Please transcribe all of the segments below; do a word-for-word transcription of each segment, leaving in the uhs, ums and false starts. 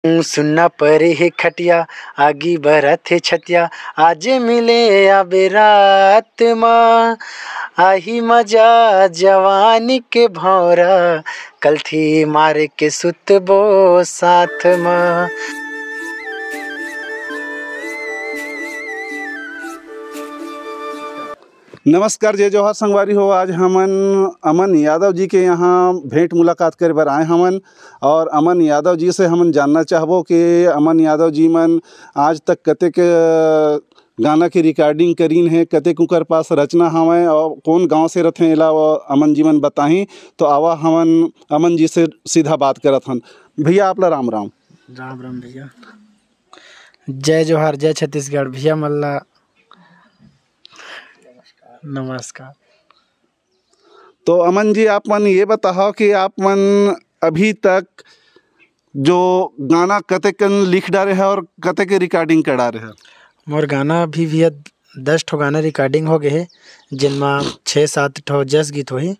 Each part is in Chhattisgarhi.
सुन्ना परे हे खटिया, आगी बरत हे छतिया, आज मिले आबे रात मा, आही मजा जवानी के भौरा, कलथी मार के सुतबो साथ मा। नमस्कार, जय जोहार संगवारी हो। आज हमन अमन यादव जी के यहाँ भेंट मुलाकात करे बर आए हमन और अमन यादव जी से हमन जानना चाहबो कि अमन यादव जी मन आज तक कतेक, अ, गाना के recording करीन हे, कतेक उकर पास रचना हवय और कौन गांव से रथे, एला वो अमन जी मन बताही। तो आवा हमन अमन जी से सीधा बात करत हन। भैया, आप ला राम राम। राम राम भैया। जय जोहार, जय छत्तीसगढ़। भैया मन ला नमस्कार। तो अमन जी, आप मन ये बताओ कि आप मन अभी तक जो गाना कतेकन लिख डारे है और कतेक recording कर डारे है? मोर गाना अभी भी दस ठो गाना recording हो गए है, जिनमा छः सात ठो जस गीत होही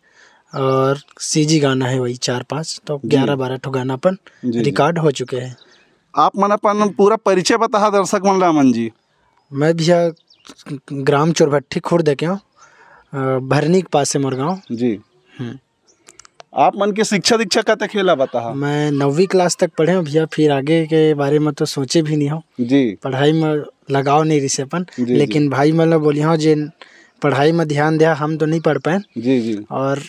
और सीजी गाना है वही चार पाँच, तो जी। ग्यारह बारह ठो गाना अपन जी, जी। Record हो चुके हैं। आप मन अपन पूरा परिचय बताहा दर्शक मन ला, अमन जी। मैं भैया ग्राम चोरभट्टी खुर्द के हूँ, अ, भरनी के पास है मोर गाँव। जी। हम्म। आप मन के शिक्षा दीक्षा कतक हे, एला बताहा? मैं नौवीं class तक पढ़े हूँ भैया, फिर आगे के बारे में तो सोचे भी नहीं हूँ। जी। पढ़ाई में लगाव नहीं रिसे अपन, जी, जी। लेकिन भाई मन ला बोली हूँ जे पढ़ाई में ध्यान दे, हम तो नहीं पढ़ पाए। जी, जी। और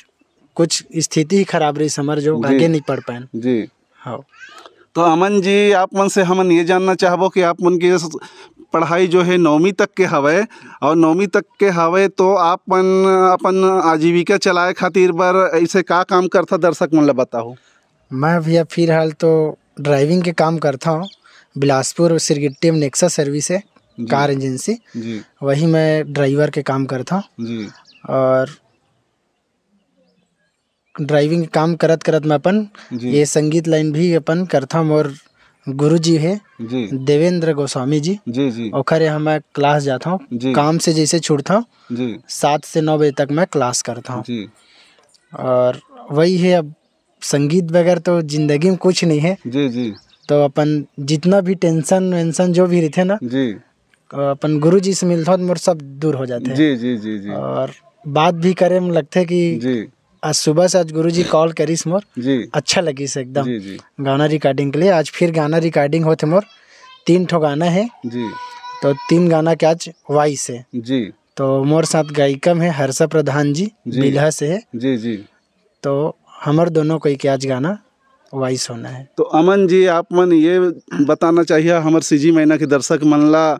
कुछ स्थिति ही खराब रही हमर, जो जी। आगे नहीं पढ़ पाए। जी। हाँ। तो अमन जी, आप मन से हमन ये जानना चाहबो कि आप मन के स-, पढ़ाई जो है नौवीं तक के हवय, और नौवीं तक के हवय तो आप मन अपन आजीविका चलाए खातिर बर ऐसे का काम करथा, दर्शक मन ला बताओ। मैं भैया फिलहाल तो driving के काम करता हूँ, बिलासपुर सिरगिट्टी में Nexa service है, जी। Car agency, जी। वही मैं driver के काम करता हूँ। जी। और driving काम करत करत मैं अपन जी। ये संगीत line भी अपन करथा। मोर गुरु जी है जी। देवेंद्र गोस्वामी जी, जी, जी। ओखर यहाँ मैं class जाता हूँ। जी। काम से जैसे छुड़ता हूँ, जी। सात से नौ बजे तक मैं class करता हूँ। जी। और वही है, अब संगीत बगैर तो जिंदगी में कुछ नहीं है। जी, जी। तो अपन जितना भी tension वेंशन जो भी रहते ना, जी। अपन गुरु जी से मिलता हूँ तो मोर सब दूर हो जाते हैं। जी, जी, जी, जी। और बात भी करे में लगते कि जी। आज सुबह से आज गुरु जी call करिस मोर, जी। अच्छा लगिस एकदम। जी, जी। गाना recording के लिए आज फिर गाना recording होते मोर, तीन ठो गाना है। जी। तो तीन गाना के आज voice है। जी। तो मोर साथ गायिका में है हर्षा प्रधान जी, जी। बिल्हा से है। जी, जी। तो हमर दोनों कोई के आज गाना voice होना है। तो अमन जी, आप मन ये बताना चाहिए हमर सीजी मैना के दर्शक मन ला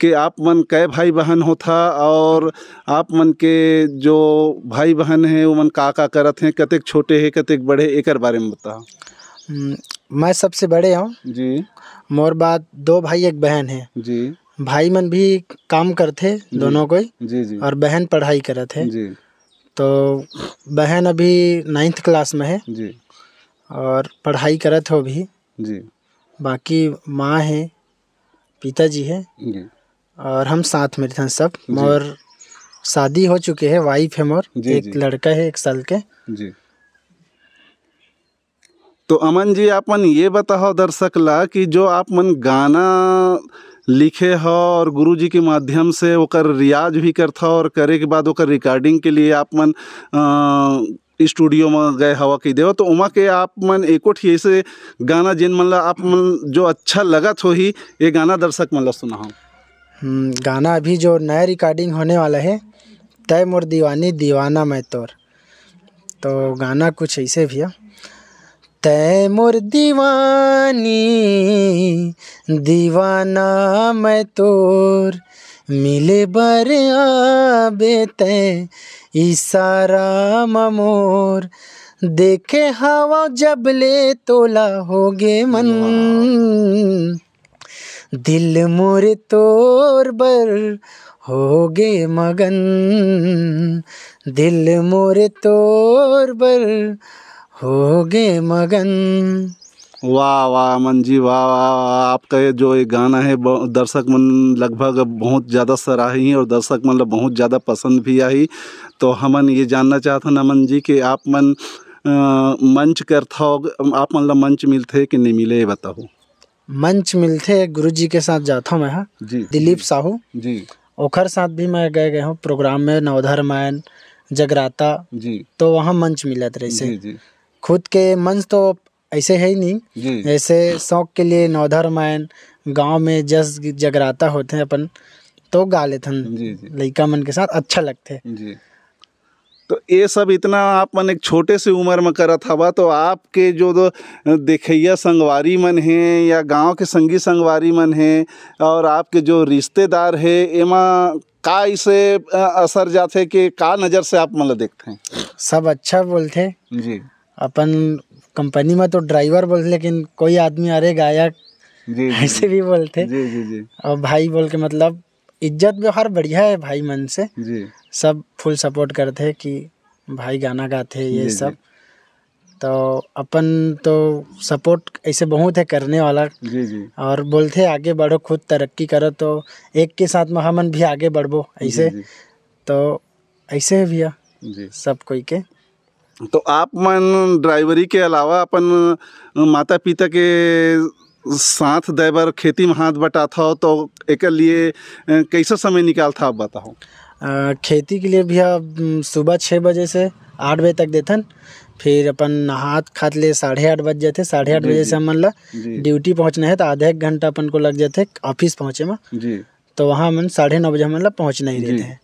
कि आप मन कै भाई बहन होथा और आप मन के जो भाई बहन हैं, वो मन का का करत हैं, कतेक छोटे हैं, कतेक बड़े, एकर बारे में बताओ। हम्म, मैं सबसे बड़े हूँ। जी। मोर बाद दो भाई एक बहन है। जी। भाई मन भी काम करथे जी। दोनों कोई। जी, जी। और बहन पढ़ाई करत है। जी। तो बहन अभी ninth class में है जी। और पढ़ाई करत हो अभी। जी। बाकी माँ है, पिताजी है जी। और हम साथ में रहते हैं सब। जी। मोर शादी हो चुके है, wife है मोर, जी, एक जी। लड़का है एक साल के। जी। तो अमन जी, आप मन ये बताओ दर्शक ला कि जो आप मन गाना लिखे हो और गुरु जी के माध्यम से ओकर रियाज भी करथा और करे के बाद ओकर recording के लिए आप मन, अ, studio में गए हवा कही देव, तो ओमा के आप मन एको ठी ऐसे गाना जेन मन ला आप मन जो अच्छा लगत होही, ये गाना दर्शक मन ला सुनाओ। हम्म, गाना अभी जो नया recording होने वाला है, तय मोर दीवानी दीवाना मैं तोर। तो गाना कुछ ऐसे भैया। तै मोर दीवानी, दीवाना मैं तोर, मिले बर आबे तै इशारा म मोर, देखे हवा जब ले तोला होगे मन। वाह। दिल मोर तोर बर होगे मगन, दिल मोर तोर बर होगे मगन। वाह, वाह, अमन जी, वाह, वाह, वाह। आपका ये जो ये गाना है, ब-, दर्शक मन लगभग बहुत ज़्यादा सराही और दर्शक मन ला बहुत ज़्यादा पसंद भी आही। तो हमन ये जानना चाहत हन, अमन जी, कि आप मन, अ, मंच करथव, आप मन ला मंच मिलथे कि नहीं मिले, ये बताओ। मंच मिलथे, गुरु जी के साथ जाथों मैं, हाँ, जी, दिलीप जी। साहू, जी। ओखर साथ भी मैं गए, गए हूँ प्रोग्राम में, नवधर मायन, जगराता, जी। तो वहाँ मंच मिलत रहिसे। जी, जी। खुद के मंच तो ऐसे है ही नहीं, जी। जैसे शौक के लिए नवधर मायन, गाँव में जस जगराता होथे अपन, तो गा लेथन जी, जी। लइका मन के साथ, अच्छा लगथे। जी। तो ये सब इतना आप मन एक छोटे से उम्र में करत हवा, तो आपके जो दो देखइया संगवारी मन हैं या गांव के संगी संगवारी मन हैं और आपके जो रिश्तेदार है, एमा का इसे, अ, असर जाथे कि का नज़र से आप मन ला देखथे? सब अच्छा बोलथे। जी। अपन कंपनी में तो ड्राइवर बोलथे, लेकिन कोई आदमी, "अरे गायक", जी, जी, ऐसे जी। भी बोलथे। जी, जी, जी। और भाई बोल के, मतलब, इज्जत व्यवहार बढ़िया है भाई मन से। जी। सब फुल सपोर्ट करथे कि भाई गाना गाथे, ये जी, सब। जी। तो अपन तो सपोर्ट ऐसे बहुत है करने वाला। जी, जी। और बोलथे, "आगे बढ़ो, खुद तरक्की करो", तो एक के साथ में हमन भी आगे बढ़बो ऐसे। जी, जी। तो ऐसे है भैया, जी। सब कोई के। तो आप मन ड्राइवरी के अलावा अपन माता-पिता के साथ दे बर खेती में हाथ बटाथव, तो एकर लिए, अ, कैसा समय निकालथव, आप बताओ? अ, खेती के लिए भैया, उम, सुबह छः बजे से आठ बजे तक देथन, फिर अपन नहात खात ले साढ़े आठ बज जाथे, साढ़े आठ जी, बजे जी। से हमन ला जी। ड्यूटी पहुँचना है, तो आधा एक घंटा अपन को लग जाथे ऑफिस पहुँचे में। जी। तो वहाँ हमन साढ़े नौ बजे हमन ला पहुँचना ही जी। रहथे।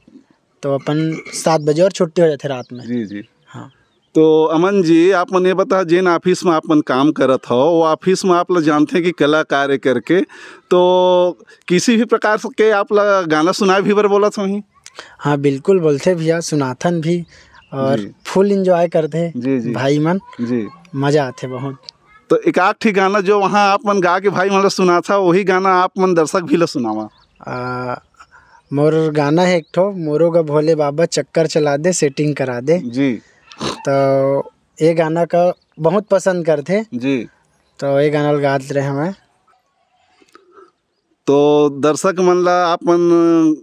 तो अपन सात बजे और छुट्टी हो जाथे रात में। जी, जी। हाँ। तो अमन जी, आप मन ये बता, जेन ऑफिस में आप मन काम करत हो, वो ऑफिस में आप ला जानथे कि कलाकार है करके, तो किसी भी प्रकार से के आप ला गाना सुनाए भी बर बोलत होही? हाँ, बिल्कुल बोलथे भैया, सुनाथन भी और जी। फुल एंजॉय करथे जी, जी। भाई मन। जी। मजा आथे बहुत। तो एक आध ठी गाना जो वहाँ आप मन गा के भाई मन ला सुनाथा, वही गाना आप मन दर्शक भी ला सुनावा। आ, मोर गाना है एक ठो, "मोरो गा भोले बाबा चक्कर चला दे, सेटिंग करा दे।" जी। तो ये गाना का बहुत पसंद करथे। जी। तो ये गाना ल गात रहे हमें। तो दर्शक मन ला आप मन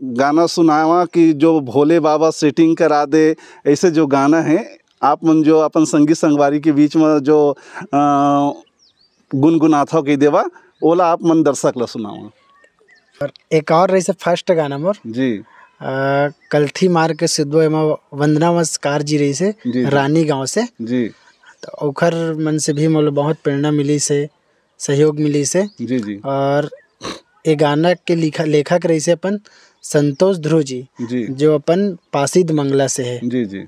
गाना सुनावा कि जो भोले बाबा सेटिंग करा दे, ऐसे जो गाना है, आप मन जो अपन संगी संगवारी के बीच में जो, अ, गुनगुनाथव कहि देवा, ओला आप मन दर्शक ला सुनावा। और एक और रहिसे फर्स्ट गाना मोर। जी। अ, कलथी मार के सुतबो, एमा वंदना मस्कार जी रहिसे, जी, जी। रानी गांव से। जी। तो ओखर मन से भी मोला बहुत प्रेरणा मिलिसे, सहयोग मिलिसे। जी, जी। और ये गाना के लिखा-, लेखक रहिसे अपन संतोष ध्रुव जी, जी। जो अपन पासीद मंगला से है। जी, जी।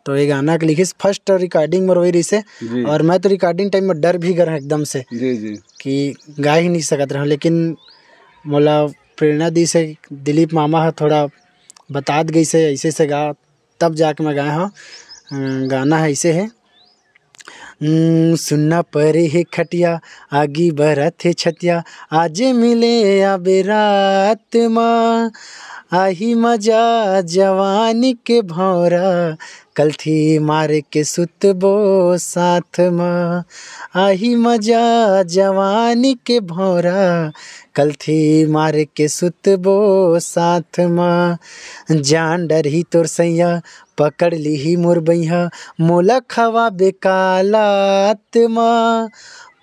तो ये गाना के लिखिस, फर्स्ट रिकॉर्डिंग मोर वही रहिसे। जी। और मैं तो रिकॉर्डिंग टाइम में डर भी गे रहें एकदम से जी, जी। कि गा ही नहीं सकत रहें, लेकिन मोला प्रेरणा दिसे दिलीप मामा ह, थोड़ा बतात गइसे, ऐसे से गा, तब जाके मैं गाए हंव। अ, गाना है ऐसे है। हम्म, सुन्ना परे हे खटिया, आगी बरत हे छतिया, आजे मिले आबे रात मा, आही मजा जवानी के भौंरा, कलथी मार के सुतबो साथ मा, आही मजा जवानी के भौंरा, कलथी मार के सुतबो साथ मा। जान डरही तोर सैया, पकड़ लिही मोर बइहा, मोला खवाबे काला आत्मा।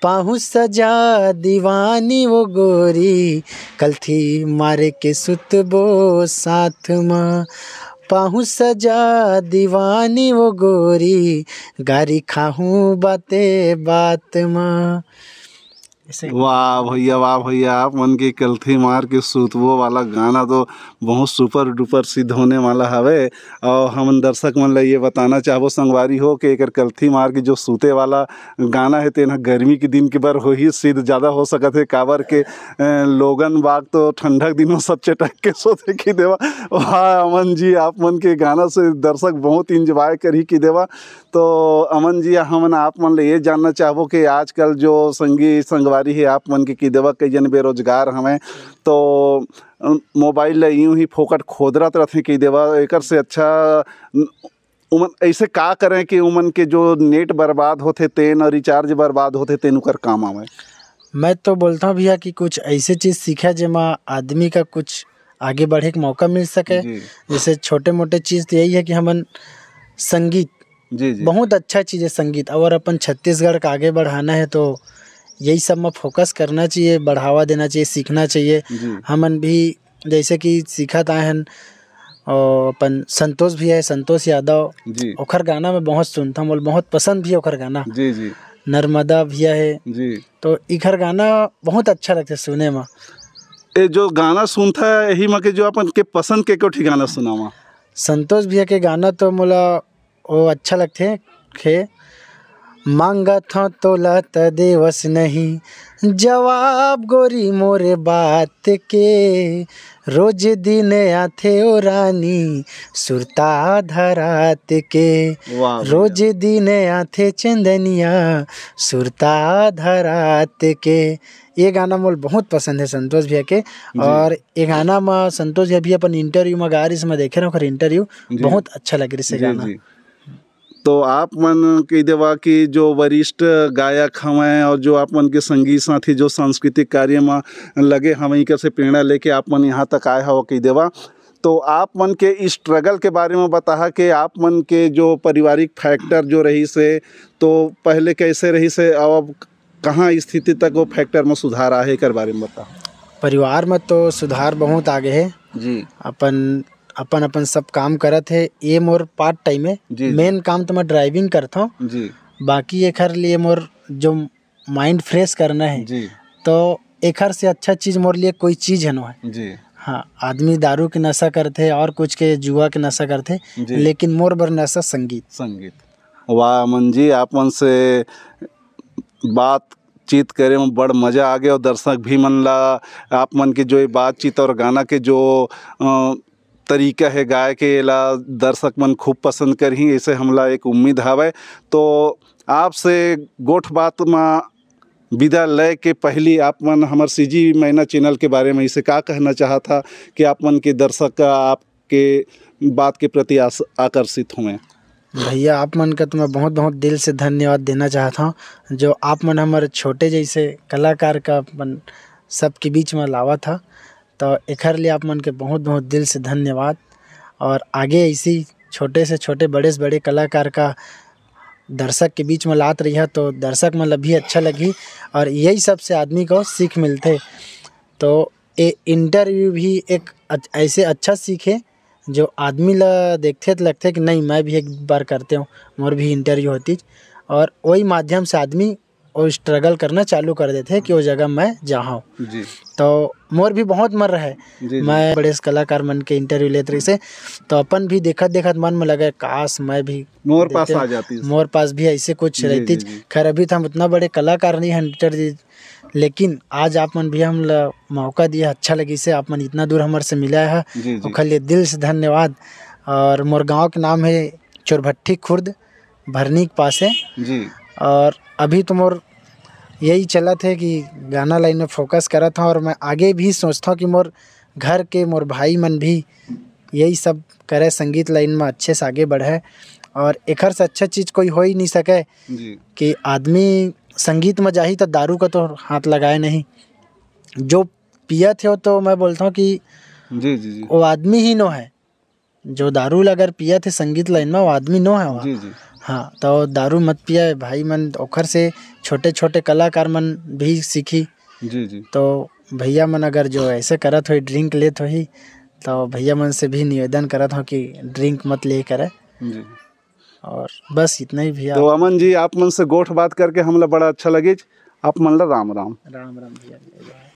पाहु सजा दीवानी वो गोरी, कलथी मार के सुतबो साथ मा। पाहु सजा दीवानी वो गोरी, गारी खाहूँ बाते बात मा। ऐसे। वाह भैया, वाह भैया, आप मन के कलथी मार के सुतबो वाला गाना तो बहुत सुपर डुपर सिद्ध होने वाला हवे। और हमन दर्शक मन ला ये बताना चाहबो संगवारी हो कि एकर कलथी मार के जो सूते वाला गाना है, तेन ह गर्मी के दिन के बर होही, सिद्ध ज़्यादा हो सकत हे, काबर के, अ, लोगन बाग तो ठंडक दिन में सब चटक के सोते कि देवा। वाह अमन जी, आप मन के गाना से दर्शक बहुत एंजॉय करही कि देवा। तो अमन जी, हमन आप मन ले ये जानना चाहबो कि आजकल जो संगी संगवारी है, आप मन के कि देवा कई जन बेरोजगार हवंय, तो, अ, मोबाइल ला यूं ही फोकट खोदरत रथे कि देवा, एकर से अच्छा, न, उमन ऐसे का करें कि उमन के जो नेट बर्बाद होथे तेन और रिचार्ज बर्बाद होथे तेन उकर काम आवे? मैं तो बोलता हूँ भैया कि कुछ ऐसे चीज सीखे जेमा आदमी का कुछ आगे बढ़े के मौका मिल सके। जी। जैसे छोटे मोटे चीज तो यही है कि हमन संगीत, जी, जी। बहुत अच्छा चीज है संगीत, और अपन छत्तीसगढ़ का आगे बढ़ाना है तो यही सब में फोकस करना चाहिए, बढ़ावा देना चाहिए, सीखना चाहिए। जी। हमन भी जैसे कि सीखत आए हन, और अपन संतोष भी है, संतोष यादव, जी। ओखर गाना मैं बहुत सुनता हूँ, मोला बहुत पसंद भी ओखर गाना। जी, जी। नर्मदा भैया है, जी। तो इखर गाना बहुत अच्छा लगता है सुने में। ये जो गाना सुनता है, यही में के जो अपन के पसंद के कोठी गाना सुनावा। संतोष भैया के गाना तो मोला वो अच्छा लगथे। खे मांगत हौं तोला त देवस नहीं जवाब गोरी मोरे बात के, रोज दिन आथे ओ रानी सुरता धरात के। वाह भैया। रोज दिन आथे चंदनिया सुरता धरात के। ये गाना मोल बहुत पसंद है संतोष भैया के। जी। और ये गाना में संतोष भैया भी अपन इंटरव्यू में गा रहिस, मैं देखे ना ओकर इंटरव्यू, जी। बहुत अच्छा लग रहिस ये जी, गाना। जी। तो आप मन कह देवा कि जो वरिष्ठ गायक हवैं और जो आप मन के संगी साथी जो सांस्कृतिक कार्य में लगे हवैं, इकर से प्रेरणा लेके आप मन यहाँ तक आए हव कह देवा, तो आप मन के स्ट्रगल के बारे में बताहा कि आप मन के जो पारिवारिक फैक्टर जो रहिस हे, तो पहले कैसे रहिस हे और अब कहाँ स्थिति तक वो फैक्टर में सुधार आए हे, एकर बारे में बताहा। परिवार में तो सुधार बहुत आगे हे। जी। अपन अपन अपन सब काम करत हे। ये मोर पार्ट टाइम है। जी, जी। मेन काम तो मैं ड्राइविंग करता हूँ। जी। बाकी एखर लिए मोर जो माइंड फ्रेश करना है, जी। तो एखर से अच्छा चीज मोर लिए कोई चीज है नो है। जी। हाँ, आदमी दारू के नशा करथे और कुछ के जुआ के नशा करथे, जी। लेकिन मोर बर नशा संगीत। संगीत। वाह अमन जी, आप मन से बातचीत करे में बड़ मजा आ गया और दर्शक भी मन ला आप मन के जो ये बातचीत और गाना के जो, अ, तरीका है गाय के, एला दर्शक मन खूब पसंद करही, ऐसे हमला एक उम्मीद हवय। तो आपसे गोठ बात मा विदा लय के पहली आप मन हमर सीजी मैना चैनल के बारे में इसे का कहना चाहत हा कि आप मन के दर्शक आपके बात के प्रति आस-, आकर्षित होंगे? भैया, आप मन का तो मैं बहुत-बहुत दिल से धन्यवाद देना चाहत हौं, जो आप मन हमर छोटे जैसे कलाकार का अपन सबके बीच में लावत हा। तो एखर लिए आप मन के बहुत-बहुत दिल से धन्यवाद। और आगे ऐसे ही छोटे से छोटे, बड़े से बड़े कलाकार का दर्शक के बीच में लात रहिहा, तो दर्शक मन ला भी अच्छा लगही। और यही सब से आदमी को सीख मिलथे। तो ये इंटरव्यू भी एक अच-, ऐसे अच्छा सीख है, जो आदमी ला देखथे त लगथे कि नहीं, मैं भी एक बार करते हूँ, मोर भी इंटरव्यू होतीच। और वही माध्यम से आदमी वो स्ट्रगल करना चालू कर देथे कि वो जगह मैं जाहूँ। जी। तो मोर भी बहुत मन रहे, जी, जी। मैं बड़े से कलाकार मन के इंटरव्यू लेत रहिसे, तो अपन भी देखत देखत मन में लगे, काश मैं भी मोर पास देते, आ जाती। मोर पास भी ऐसे कुछ जी, रहती। जी, जी। खैर, अभी तो हम उतना बड़े कलाकार नहीं हैं इंटरव्यू, लेकिन आज आप मन भी हमला मौका दिया, अच्छा लगिसे, आप मन इतना दूर हमर से मिला है, जी, जी। ओखर लिए दिल से धन्यवाद। और मोर गांव के नाम है चोरभट्टी खुर्द, भरनी के पास है। जी। और अभी तो मोर यही चलत है कि गाना लाइन में फोकस करत हूँ और मैं आगे भी सोचता हूँ कि मोर घर के, मोर भाई मन भी यही सब करे, संगीत लाइन में अच्छे से आगे बढ़े। और एखर से अच्छा चीज कोई हो ही नहीं सके जी। कि आदमी संगीत में जाही तो दारू का तो हाथ लगाए नहीं। जो पियत हे, तो मैं बोलता हूँ कि जी, जी, जी। वो आदमी ही नो है। जो दारू ला अगर पियत हे संगीत लाइन में, वो आदमी नो है वो। जी, जी। हाँ, तो दारू मत पिए भाई मन, ओखर से छोटे-छोटे कलाकार मन भी सीखी। जी, जी। तो भैया मन अगर जो ऐसे करत होही, ड्रिंक लेत होही, तो भैया मन से भी निवेदन करत हूँ कि ड्रिंक मत ले करे। जी। और बस इतना ही भैया। तो अमन जी, आप मन से गोठ बात करके हमला बड़ा अच्छा लगिस। आप मन ला राम राम। राम राम भैया।